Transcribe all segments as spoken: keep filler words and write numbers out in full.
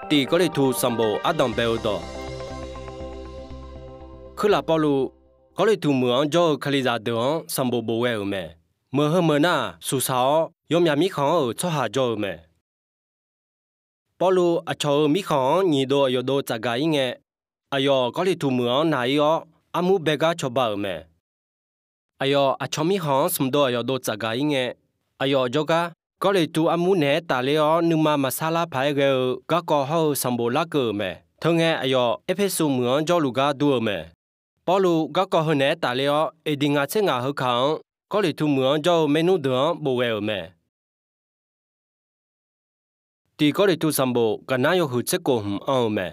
Tiq Gawrliqtu sanqbof ardanq bae-eu dawq. Kuirlaf Pawrluv, Gawrliqtu meuq-anr jawr-eu Kalizaq deuq-anr sanqbof bof ghae-euq mae. Meuq heu meuq nar-aq, suqsaq-awr yawmyaq mirkhanq-anr-euq tsawrhaq jawr-eu mae. Pawrluv aqcawq-euq mirkhanq-anr nyiq dov aqyawf dov tsafgaq-ir ngae, aqyawf Gawrliqtu meuq-anr naq-ir-awr, armur bae gar cawba-euq mae. Aqyawf aqcawq mirkhanq-anr smq dov aqyawf dov tsafgaq-ir ngae, aqyawf jawrgar Gawrliqtu armur naeq-aer tafler-awr nuima maqsar lar paq-aer ghae-eu garkawv hawr-eu sanqbof larkeuv-euq mae. Teu ngae, aqyawf Erpersu meuq-anr jawrluf gar dur-eu mae. Pawrluv garkawv heu naeq-aer tafler-awr, Eqdiqngaq tser ngaq heu kaq-anr Gawrliqtu meuq-anr jawr-eu maernmr deuq-anr bof ghae-euq mae. Tiq Gawrliqtu sanqbof gaqnar yawhuiq tser kof hmq anr-eu mae.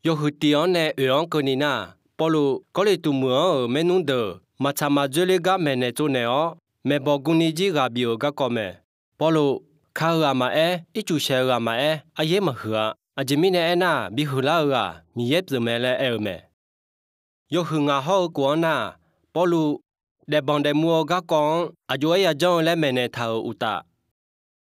Yawhuiq tiq-anr nae oeq-anr keuvni nar, Pawrluv Gawrliqtu meuq-anr-euq maernmr deuq maqtsaq maqdzoerler gar maeqnaeq tsovnaeq-awr, maeqbawq guni jir ghaq bif-euq garkawv mae. Pawrluv, ka-eu ghaq maqaer, ircuf shaeq-eu ghaq maqaer, aryaer maqhuiq-a. Aqjeq mirnae aernar, bihuiq lar-eu ghaq Miqyaer pyeuf mae laer aer-eu mae. Yawhuiq ngaq hawr-eu kof-anr nar, Pawrluv daefbanq daefmur-eu garkawv-anr aq jov-aer yajanr-eu laer maeqnaeq taq-euq uqtaf,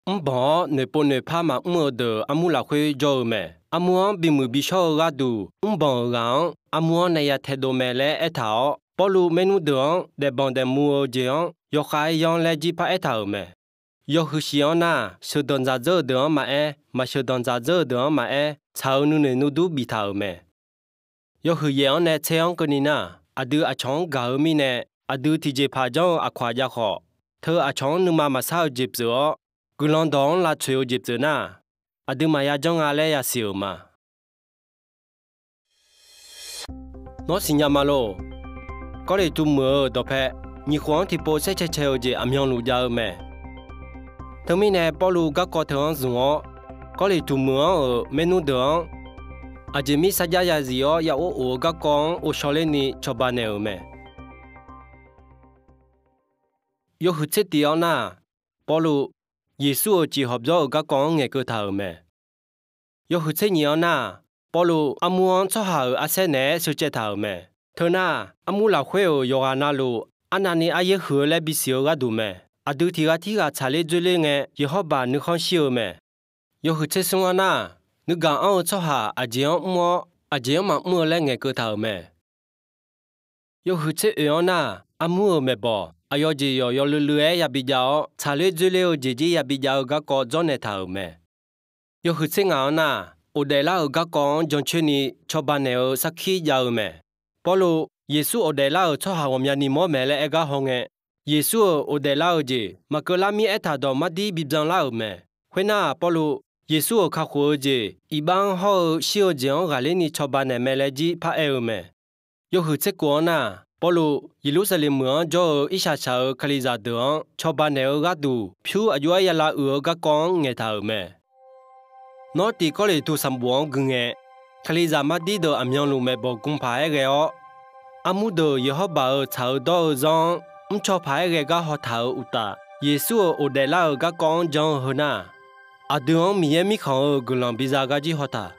mrbanq-awr noeqpov noeqpar maqmr-eu deuq armur lafkhoer jawr-eu mae. Armur-anr bimuiq bishawr-eu gharduq, mrbanq-euq ghaq-anr armur-anr nae ya taedov mae laer aertaq-awr, Pawrluv maernmr deuq-anr daefbanq daefmur-eu jeq-anr yawkhav-aer yanr laer jir paraer taq-euq mae. Yawhuiq shif-anr nar, sheuqdanq dzaqdzeur-eu deuq-anr maqaer, maqsheuqdanq dzaqdzeur-eu deuq-anr maqaer, tsaq-eu nuinoeq nuidur biftaq-euq mae. Yawhuiq yaef-anr nae tser-anr keuvni nar, aqdui aqcawq-anr gaq-eu mirnae, aqdui tiqjeqpaq janr-eu aqkawq-aq jav khawf, teu aqcawq-anr nuima maqsar-eu jeq pyeuf-awr, guiqlanq dawq-anr lavtsoeq-eu jeq pyeuf nar, aqduimaf yajanr nga laer yasiq-euq ma. Nawr siqnya ma lor. Gawrliqtu meuq-euq dawqpae nyiq khof-anr tiqpov saer cae cae-eu jeq aqmyanluf jav-eu mae. Teumirnae Pawrluv garkawv teu-anr zmq-awr, Gawrliqtu meuq-anr-euq maernmr deuq-anr aqjeq mir sarjax yazif-awr ya or of-eu garkawv-anr ghovshaw lerni cawba naeq-euq mae. Yawhuiq tser tif-awr nar, Pawrluv Yeqsur-euq cif hawqbyawr-euq garkawv-anr ngaeqkeuv taq-euq mae. Yawhuiq tser nyif-anr nar, Pawrluv armur-anr tsawrhaq-euq arsaer naeq-aer sheucaev taq-euq mae. Teunar, armur lafkhoer-euq yawqghaq navluf arnavni aryaer huiq-eu laer bisiq-eu gharduq mae. Aqdui tiq ghaq tirghaq tsaqler dzoerler ngae, Yeqhawrbaq nuikhanr shir-eu mae. Yawhuiq tser smr-anr nar, nuigaq anr-eu tsawrhaq aqjeq-anr mr-awr, aqjeq-anr maqmr-eu laer ngaeqkeuv taq-euq mae. Yawhuiq tser oeq-anr nar, armur-euq maeqbawq aqyawf jeq yawqyawf luiv luiv-aer yabi jav-awr, tsaqler dzoerler-eu jeq jir yabi jav-eu garkawv dzawrnaeq taq-euq mae. Yawhuiq tser ngaq-anr nar, ghofdaef lar-euq garkawv-anr jancoer ni cawba naeq-eu sarkir jav-eu mae. Pawrluv Yeqsur ghofdaef lar-euq tsawrhaq ghawqmyani mawr mae laer aer gar hawngae, Yeqsur-euq ghofdaef lar-eu jeq maqkeuv lar mir aertaq dawq mardir bibyan lar-euq mae. Khoernar, Pawrluv Yeqsur-euq kakhof-eu jeq iqbax-anr hawr-eu shir-eu jeq-anr ghaqler ni cawba naeq mae laer jir paraer-eu mae. Yawhuiq tser kof-anr nar, Pawrluv Yeqlursaqlaeq meuq-anr jawr-eu irshaq shaq-eu Kalizaq deuq-anr cawba naeq-eu gharduq pyur aq jov-aer ya lav uiq-eu garkawv-anr ngaeqtaq-euq mae. Nawr tiq Gawrliqtu sanqbof-anr gui ngae, Kalizaq mardir deuq aqmyanluf maeqbawq gu paq-aer ghae-awr, armur deuq Yeqhawrbaq-euq tsaq-eu dawr-eu zanr-anr mrcaw paq-aer ghae gar haw taq-euq uqtaf, Yeqsur-euq ghofdaef lar-euq garkawv-anr jan-eu heunar, aqdui-anr Miqyaer Mirkhanq-euq guiqlanq biza gar jir haw taq.